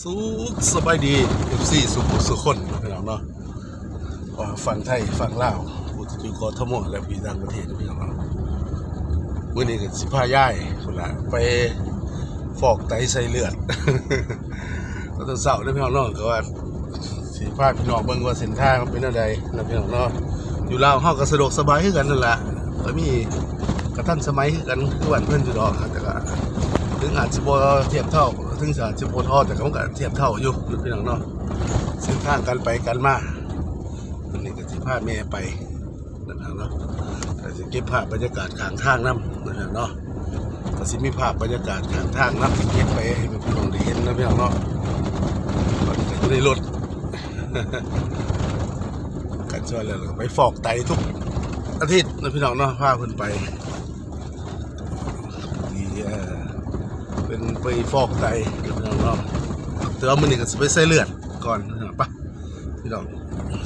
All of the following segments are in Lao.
ສຸກສະບາຍດີ ເອັຟຊີ ສູ່ຜູ້ສູ່ຄົນ ພີ່ນ້ອງເນາະ ວ່າຝັ່ງໄທຝັ່ງລາວ ຜູ້ທີ່ຢູ່ ກທມ ແລະ ຢູ່ຕ່າງປະເທດ ພີ່ນ້ອງເນາະ. ມື້ນີ້ກໍຊິພາຍາຍພຸ້ນລະ ໄປຟອກໄຕໃສ່ເລືອດ ຕອນເຊົ້າເດີ ພີ່ນ້ອງເນາະ. ກໍວ່າຊິພາພີ່ນ້ອງເບິ່ງວ່າເສັ້ນທາງມັນເປັນແນວໃດນະ ພີ່ນ້ອງເນາະ. ຢູ່ລາວເຮົາກໍສະດວກສະບາຍຄືກັນນັ້ນລະ ກໍມີ ກໍທັນສະໄໝຄືກັນ ຄືບ້ານເພິ່ນຢູ່ດອກ ແຕ່ກໍເຖິງອາດຊິບໍ່ທຽບເທົ່າ ເຖິງອາດຊິບໍ່ທໍ່ ແຕ່ກໍມັນກໍທຽບເທົ່າຢູ່ ພີ່ນ້ອງເນາະ. ເສັ້ນທາງການໄປການມາ ອັນນີ້ກໍຊິພາແມ່ໄປ ນັ້ນແຫຼະເນາະ ກໍຊິເກັບພາບບັນຍາກາດຂ້າງທາງນຳ ນັ້ນແຫຼະເນາະ. ກໍຊິມີພາບບັນຍາກາດຂ້າງທາງນຳ ທີ່ເກັບໄປໃຫ້ພີ່ນ້ອງໄດ້ເຫັນນະ ພີ່ນ້ອງເນາະ. ຕອນນີ້ກໍຢູ່ໃນລົດ ກັນຊ່ວຍແລ້ວ ແລ້ວກໍໄປຟອກໄຕທຸກອາທິດນະ ພີ່ນ້ອງເນາະ ພາເພິ່ນໄປ ນີ້ ເອີ ເປັນໄປຟອກໄຕນະ ພີ່ນ້ອງເນາະ. ແຕ່ວ່າມື້ນີ້ກໍຊິໄປໃສ່ເລືອດກ່ອນ ໄປ ພີ່ນ້ອງ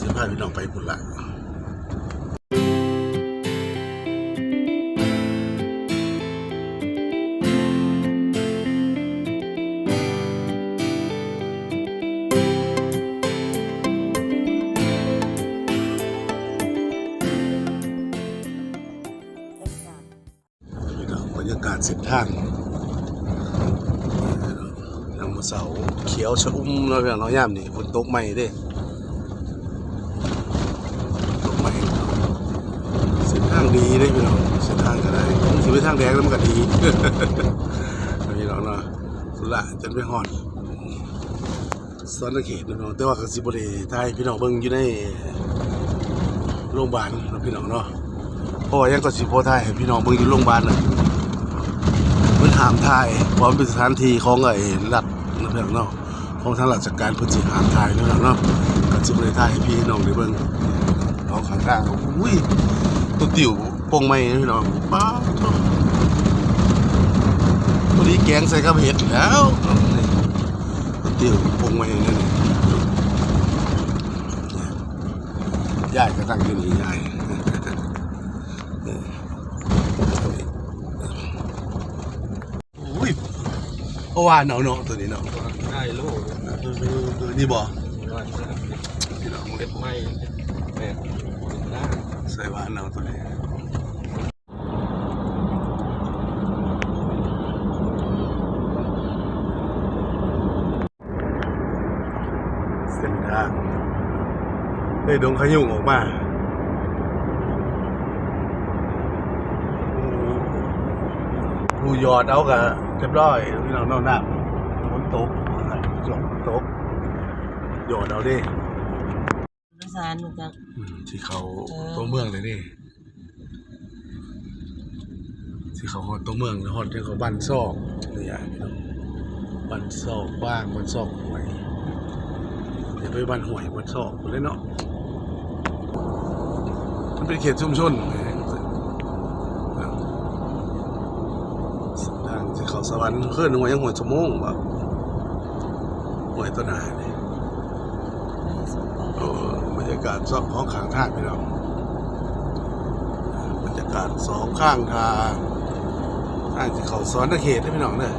ຊິພາພີ່ນ້ອງໄປພຸ້ນລະ. ບັນຍາກາດເສັ້ນທາງ ຍາມມື້ເຊົ້າ ຂຽວຊະອຸ່ມເນາະ ພີ່ນ້ອງເນາະ. ຍາມນີ້ຝົນຕົກໃໝ່ເດ້ ຕົກໃໝ່ ເສັ້ນທາງດີເດ້ ພີ່ນ້ອງ. ເສັ້ນທາງກໍໄດ້ ມັນຊິເປັນທາງແດງແລ້ວ ມັນກໍດີ ພີ່ນ້ອງເນາະ. ພຸ້ນລະ ຈົນໄປຮອດ ສະຫວັນນະເຂດເນາະ ແຕ່ວ່າກໍຊິບໍ່ໄດ້ຖ່າຍໃຫ້ພີ່ນ້ອງເບິ່ງຢູ່ໃນໂຮງບານເນາະ ພີ່ນ້ອງເນາະ. ເພາະວ່າຫຍັງກໍຊິບໍ່ຖ່າຍໃຫ້ພີ່ນ້ອງເບິ່ງຢູ່ໂຮງບານນະ ເພິ່ນຫ້າມຖ່າຍ ເພາະມັນເປັນສະຖານທີ່ຂອງໄອ້ລັດນະ ພີ່ນ້ອງເນາະ ຂອງທາງລາຊະການ ເພິ່ນຊິຫ້າມຖ່າຍເນາະ ພີ່ນ້ອງເນາະ. ກໍຊິບໍ່ໄດ້ຖ່າຍໃຫ້ພີ່ນ້ອງໄດ້ເບິ່ງ ເອົາຂ້າງທາງ ໂອ້ຍ ໂຕຕິວ ໂປ່ງໃໝ່ ພີ່ນ້ອງ ປາດໂທ້ ພໍດີແກງໃສ່ກັບເຫັດແລ້ວ ຕິວໂປ່ງໃໝ່ນັ້ນ ຍາຍກໍຕັ້ງຢູ່ນີ້ ຍາຍ ໂອ້ຍ ເພາະວ່າເນາະ ເນາະ ໂຕນີ້ເນາະ ໄດ້ໂລ ເອີ ນີ້ບໍ່ ວ່າ ພີ່ນ້ອງ ເຮັດໃໝ່ ແບບ ໃສ່ວ່າເນາະ ໂຕນີ້. ເສັ້ນທາງ ເອີ ດົງຂະຍຸງອອກມາ ຜູ້ ຜູ້ຢອດເອົາກະຮຽບຮ້ອຍ ພີ່ນ້ອງເນາະ. ນ້ຳຝົນຕົກ ຊ່ວງຝົນຕົກ ຢອດເອົາເດ້. ສານມັນກໍ ອືມ ຊິເຂົ້າ ເອີ ຕົວເມືອງເລີຍເດ້ ຊິເຂົ້າຮອດຕົວເມືອງ ຮອດຫຍັງກໍບ້ານຊອກນີ້ ບ້ານຊອກບາງ ບ້ານຊອກຫ້ວຍ ຊິໄປບ້ານຫ້ວຍ ບ້ານຊອກພຸ້ນແຫຼະເນາະ. ມັນເປັນເຂດຊຸມຊົນ ທາງຊິເຂົ້າສະຫວັນ ເອີ້ນຫ້ວຍຫຍັງ ຫ້ວຍສະໂມງບໍ ຫ້ວຍຕົວໜ້ານີ້. ໂອ້ ບັນຍາກາດສອງຂ້າງທາງ ພີ່ນ້ອງ ບັນຍາກາດສອງຂ້າງທາງ ທາງຊິເຂົ້າສະຫວັນນະເຂດເດີ ພີ່ນ້ອງເດີ.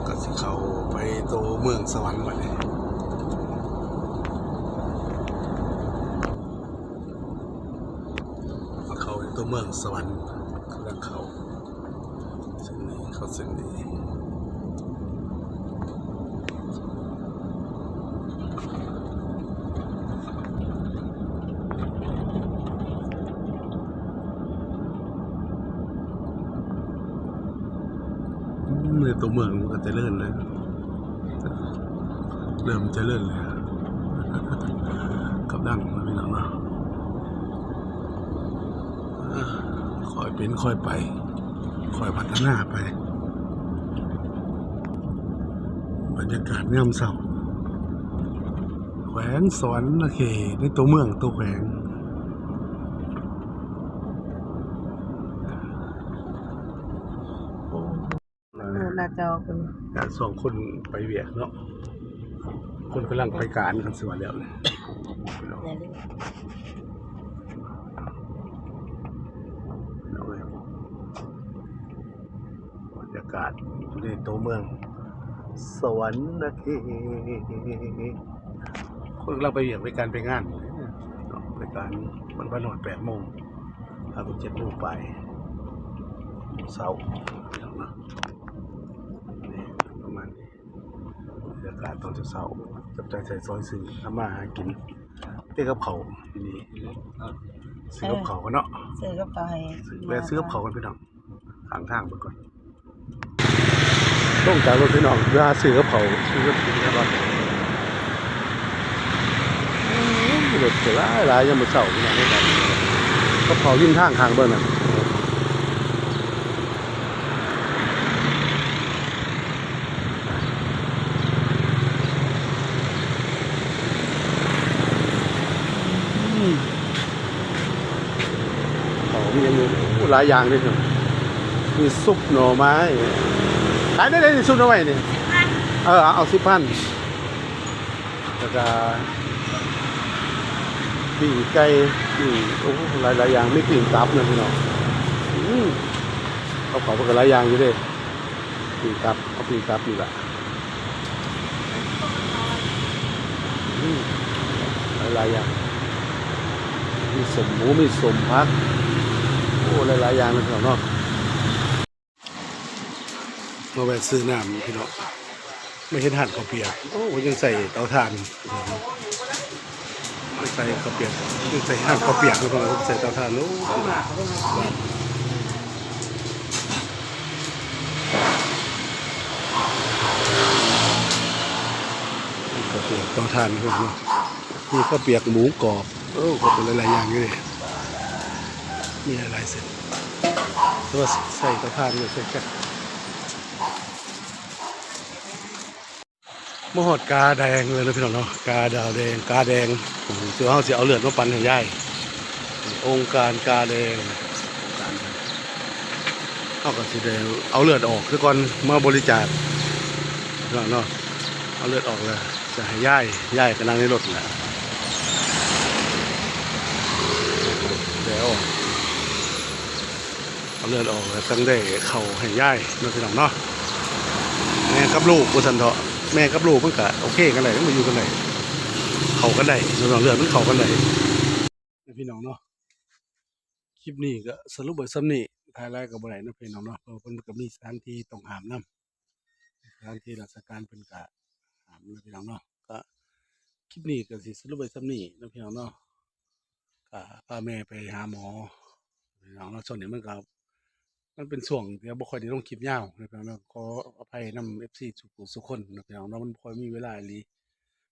ກໍຊິເຂົ້າໄປໂຕເມືອງສະຫວັນບັດນີ້ ເຂົ້າໂຕເມືອງສະຫວັນ ກຳລັງເຂົ້າ ເສັ້ນນີ້ ເຂົ້າເສັ້ນນີ້ ອືມ ໃນຕົວເມືອງມັນກໍຈະເລີນນະ ເລີ່ມຈະເລີນແລ້ວ ກຳລັງ ພີ່ນ້ອງເນາະ. ຄ່ອຍເປັນຄ່ອຍໄປ ຄ່ອຍພັດທະນາໄປ. ບັນຍາກາດຍາມເຊົ້າ ແຂວງສະຫວັນນະເຂດ ໃນຕົວເມືອງ ຕົວແຂວງ ໂອ້ ເອີ ໜ້າຈອເພິ່ນ ອ່າ ສອງຄົນໄປວຽກເນາະ ຄົນກຳລັງໄປການ ຄັນຊິວ່າແລ້ວແຫຼະ ແມ່ນເດ້ ເອົາເວີຍ. ກາດຢູ່ໃນໂຕເມືອງສະຫວັນນະເຂດ. ຄົນກຳລັງໄປວຽກໄປການໄປງານເນາະ ໄປການ ມັນ ມັນຮອດແປດໂມງ ຫາເຈັດໂມງປາຍເຊົ້າເນາະ. ນີ້ປະມານນີ້ ບັນຍາກາດຕອນເຊົ້າໆ ຈັບຈ່າຍໃຊ້ສອຍຊື້ ທຳມາຫາກິນ ເຮັດກັບເຂົ້ານີ້ ຊື້ກັບເຂົ້າກັນເນາະ ເອີ ຊື້ກັບເຂົ້າໃຫ້ ຊື້ ແວ່ຊື້ກັບເຂົ້າກັນພີ່ນ້ອງ ຂ້າງທາງເບິ່ງກ່ອນ. ລົງຈາກລົດພີ່ນ້ອງ ເພື່ອຫາຊື້ກັບເຂົ້າ ຊື້ກັບກິນກ່ອນ. ໂອ້ ລົດກໍຫຼາຍໆ ຍາມມື້ເຊົ້າພີ່ນ້ອງເອີຍ ກັບເຂົ້າລິມທາງຂ້າງເບິ່ງນັ້ນ. ອືມ ເຂົ້າມີຫຍັງຢູ່ ໂອ້ ຫຼາຍຢ່າງເດ້ ມີຊຸບໜໍ່ໄມ້ ຂາຍແນວໃດນີ້ ຊຸບໜໍ່ໄມ້ນີ້? ສິບພັນ. ເອີ ເອົາສິບພັນ ແລ້ວກະປີ້ງໄກ່ ປີ້ງ ໂອ້ ຫຼາຍໆຢ່າງ ມີປີ້ງຕັບນຳພີ່ນ້ອງ. ອືມ ເອົາເຂົ້າໄປກໍຫຼາຍຢ່າງຢູ່ເດ້ ປີ້ງຕັບ ເອົາປີ້ງຕັບນີ້ລະ. ອືມ ຫຼາຍໆຢ່າງ ມີສົ້ມໝູ ມີສົ້ມຜັກ ໂອ້ ຫຼາຍໆຢ່າງເນາະພີ່ນ້ອງເນາະ. ມາແວະຊື້ນ້ຳພີ່ນ້ອງ ມາເຫັນຮ້ານເຂົ້າປຽກ ໂອ້ ເພິ່ນຍັງໃຊ້ເຕົາຖ່ານ ໃສ່ເຂົ້າປຽກ ຍັງໃຊ້ຮ້ານເຂົ້າປຽກ ເພິ່ນໃຊ້ເຕົາຖ່ານ ໂອ້ ເຂົ້າປຽກເຕົາຖ່ານເນາະ ມີເຂົ້າປຽກໝູກອບ ໂອ້ ເຂົ້າປຽກຫຼາຍໆຢ່າງຢູ່ເດ້ ມີຫຼາຍໆເສັ້ນ ແຕ່ວ່າໃສ່ເຕົາຖ່ານ ໃສ່ແກັສ. ມາຮອດກາແດງແລ້ວເນາະພີ່ນ້ອງເນາະ ກາດາວແດງ ກາແດງ ອືມ ຄືເຮົາຊິເອົາເລືອດມາປັ່ນໃຫ້ຍາຍ ອົງການກາແດງ ເຮົາກໍຊິໄດ້ເອົາເລືອດອອກຊະກ່ອນ ມາບໍລິຈາກເນາະ ເນາະ ເອົາເລືອດອອກແລ້ວຈະໃຫ້ຍາຍ ຍາຍກໍນັ່ງໃນລົດແຫຼະ ແລ້ວ ເອົາເລືອດອອກແລ້ວຈັ່ງໄດ້ເຂົ້າໃຫ້ຍາຍເນາະ ພີ່ນ້ອງເນາະ. ແມ່ກັບລູກວ່າຊັ້ນເຖາະ ແມ່ກັບລູກມັນກະໂອເຄກັນໄດ້ ມັນຢູ່ກັນໄດ້ ເຂົ້າກັນໄດ້ເນາະ ເລືອດມັນເຂົ້າກັນໄດ້ ພີ່ນ້ອງເນາະ. ຄລິບນີ້ກະສະຫຼຸບໄວ້ສ່ຳນີ້ ຖ່າຍຫຼາຍກະບໍ່ໄດ້ເນາະ ພີ່ນ້ອງເນາະ ເພາະວ່າເພິ່ນກະມີສະຖານທີ່ຕ້ອງຫ້າມນຳ ສະຖານທີ່ລາຊະການເພິ່ນກະຫ້າມເນາະ ພີ່ນ້ອງເນາະ. ກະຄລິບນີ້ກະຊິສະຫຼຸບໄວ້ສ່ຳນີ້ເນາະ ພີ່ນ້ອງເນາະ. ກະພາແມ່ໄປຫາໝໍ ພີ່ນ້ອງເນາະ ຊ່ວງນີ້ມັນກະ ມັນເປັນຊ່ວງທີ່ບໍ່ຄ່ອຍໄດ້ລົງຄລິບຍາວເນາະ ພີ່ນ້ອງເນາະ ຂໍອະໄພນຳເອັຟຊີທຸກຜູ້ທຸກຄົນເນາະ ພີ່ນ້ອງເນາະ ມັນບໍ່ຄ່ອຍມີເວລາອີ່ຫຼີ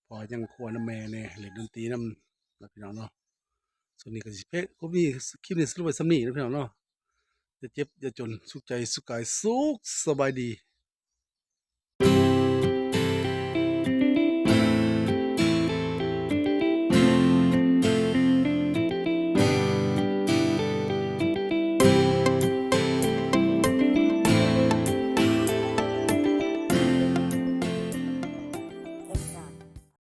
ເພາະວ່າຍັງຄົວນຳແມ່ແດ່ ຫຼິ້ນດົນຕີນຳເນາະ ພີ່ນ້ອງເນາະ. ສ່ວນນີ້ກໍຊິເພ ຄົບນີ້ ຄລິບນີ້ສະຫຼຸບໄວ້ສ່ຳນີ້ເນາະ ພີ່ນ້ອງເນາະ. ຢ່າເຈັບຢ່າຈົນ ສຸກໃຈສຸກກາຍ ສຸກສະບາຍດີ.